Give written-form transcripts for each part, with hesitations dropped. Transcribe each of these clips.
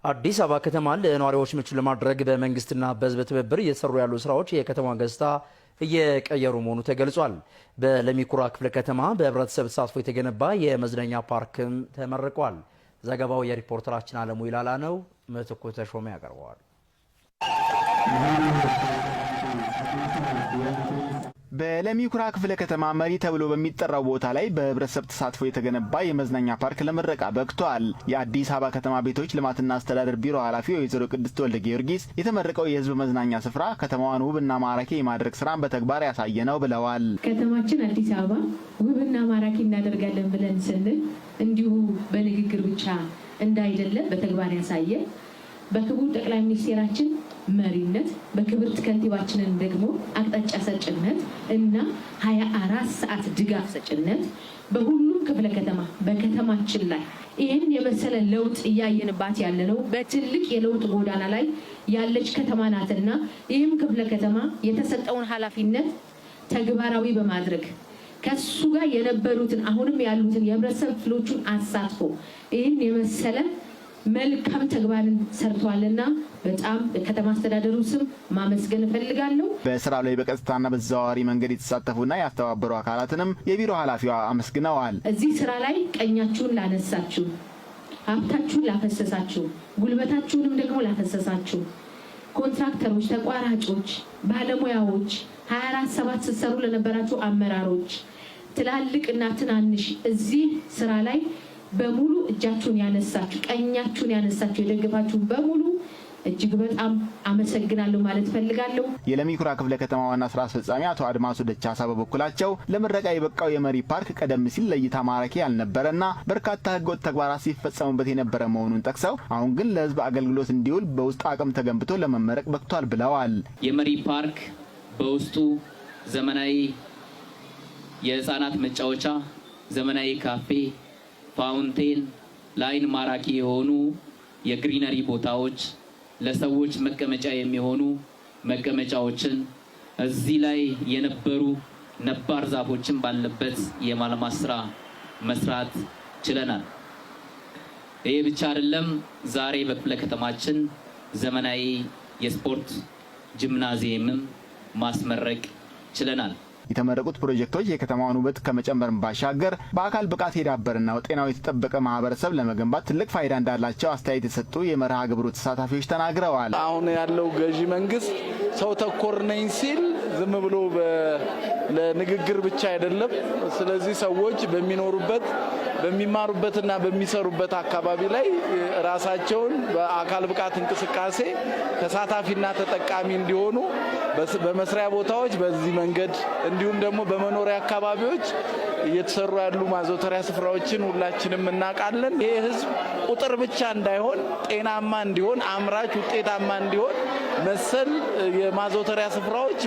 አዲስ አበባ ከተማን ለነዋሪዎች ምቹ ለማድረግ በመንግስትና በሕዝብ ትብብር እየተሰሩ ያሉ ስራዎች የከተማዋን ገጽታ እየቀየሩ መሆኑ ተገልጿል። በለሚ ኩራ ክፍለ ከተማ በህብረተሰብ ተሳትፎ የተገነባ የመዝናኛ ፓርክም ተመርቋል። ዘገባው የሪፖርተራችን አለሙ ይላላ ነው። ምትኩ ተሾመ ያቀርበዋል። በለሚ ኩራ ክፍለ ከተማ መሪ ተብሎ በሚጠራው ቦታ ላይ በህብረተሰብ ተሳትፎ የተገነባ የመዝናኛ ፓርክ ለምረቃ በቅቷል። የአዲስ አበባ ከተማ ቤቶች ልማትና አስተዳደር ቢሮ ኃላፊ ወይዘሮ ቅድስት ወልደ ጊዮርጊስ የተመረቀው የህዝብ መዝናኛ ስፍራ ከተማዋን ውብና ማራኪ የማድረግ ስራን በተግባር ያሳየ ነው ብለዋል። ከተማችን አዲስ አበባ ውብና ማራኪ እናደርጋለን ብለን ስንል እንዲሁ በንግግር ብቻ እንዳይደለ በተግባር ያሳየ፣ በክቡር ጠቅላይ ሚኒስቴራችን መሪነት፣ በክብርት ከንቲባችንን ደግሞ አቅጣጫ ሰጭነት እና 24 ሰዓት ድጋፍ ሰጭነት በሁሉም ክፍለ ከተማ በከተማችን ላይ ይህን የመሰለ ለውጥ እያየንባት ያለነው በትልቅ የለውጥ ጎዳና ላይ ያለች ከተማ ናትና ይህም ክፍለ ከተማ የተሰጠውን ኃላፊነት ተግባራዊ በማድረግ ከሱ ጋር የነበሩትን አሁንም ያሉትን የህብረተሰብ ክፍሎቹን አሳትፎ ይህን የመሰለ መልካም ተግባርን ሰርቷልና በጣም በከተማ አስተዳደሩ ስም ማመስገን እፈልጋለሁ። በስራው ላይ በቀጥታና በተዘዋዋሪ መንገድ የተሳተፉና ያስተባበሩ አካላትንም የቢሮ ኃላፊዋ አመስግነዋል። እዚህ ስራ ላይ ቀኛችሁን ላነሳችሁ፣ ሀብታችሁን ላፈሰሳችሁ፣ ጉልበታችሁንም ደግሞ ላፈሰሳችሁ ኮንትራክተሮች፣ ተቋራጮች፣ ባለሙያዎች፣ 24/7 ስትሰሩ ለነበራችሁ አመራሮች፣ ትላልቅና ትናንሽ እዚህ ስራ ላይ በሙሉ እጃችሁን ያነሳችሁ፣ ቀኛችሁን ያነሳችሁ፣ የደገፋችሁ በሙሉ እጅግ በጣም አመሰግናለሁ ማለት ፈልጋለሁ። የለሚ ኩራ ክፍለ ከተማ ዋና ስራ አስፈጻሚ አቶ አድማሱ ደቻሳ በበኩላቸው ለምረቃ የበቃው የመሪ ፓርክ ቀደም ሲል ለእይታ ማራኪ ያልነበረና በርካታ ህገወጥ ተግባራት ሲፈጸሙበት የነበረ መሆኑን ጠቅሰው አሁን ግን ለህዝብ አገልግሎት እንዲውል በውስጥ አቅም ተገንብቶ ለመመረቅ በቅቷል ብለዋል። የመሪ ፓርክ በውስጡ ዘመናዊ የህፃናት መጫወቻ፣ ዘመናዊ ካፌ፣ fountain፣ ለአይን ማራኪ የሆኑ የ greenery ቦታዎች፣ ለሰዎች መቀመጫ የሚሆኑ መቀመጫዎችን፣ እዚህ ላይ የነበሩ ነባር ዛፎችን ባለበት የማልማት ስራ መስራት ችለናል። ይህ ብቻ አይደለም። ዛሬ በክፍለ ከተማችን ዘመናዊ የስፖርት ጂምናዚየምም ማስመረቅ ችለናል። የተመረቁት ፕሮጀክቶች የከተማዋን ውበት ከመጨመርም ባሻገር በአካል ብቃት የዳበረና ጤናው የተጠበቀ ማህበረሰብ ለመገንባት ትልቅ ፋይዳ እንዳላቸው አስተያየት የሰጡ የመርሃ ግብሩ ተሳታፊዎች ተናግረዋል። አሁን ያለው ገዢ መንግስት ሰው ተኮር ነኝ ሲል ዝም ብሎ ለንግግር ብቻ አይደለም። ስለዚህ ሰዎች በሚኖሩበት፣ በሚማሩበትና በሚሰሩበት አካባቢ ላይ ራሳቸውን በአካል ብቃት እንቅስቃሴ ተሳታፊና ተጠቃሚ እንዲሆኑ በመስሪያ ቦታዎች በዚህ መንገድ እንዲሁም ደግሞ በመኖሪያ አካባቢዎች እየተሰሩ ያሉ ማዘውተሪያ ስፍራዎችን ሁላችንም እናውቃለን። ይህ ህዝብ ቁጥር ብቻ እንዳይሆን፣ ጤናማ እንዲሆን፣ አምራች ውጤታማ እንዲሆን መሰል የማዘውተሪያ ስፍራዎች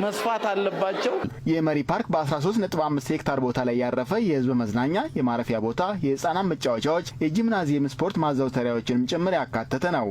መስፋት አለባቸው። የመሪ ፓርክ በ13.5 ሄክታር ቦታ ላይ ያረፈ የህዝብ መዝናኛ፣ የማረፊያ ቦታ፣ የህፃናት መጫወቻዎች፣ የጂምናዚየም ስፖርት ማዘውተሪያዎችንም ጭምር ያካተተ ነው።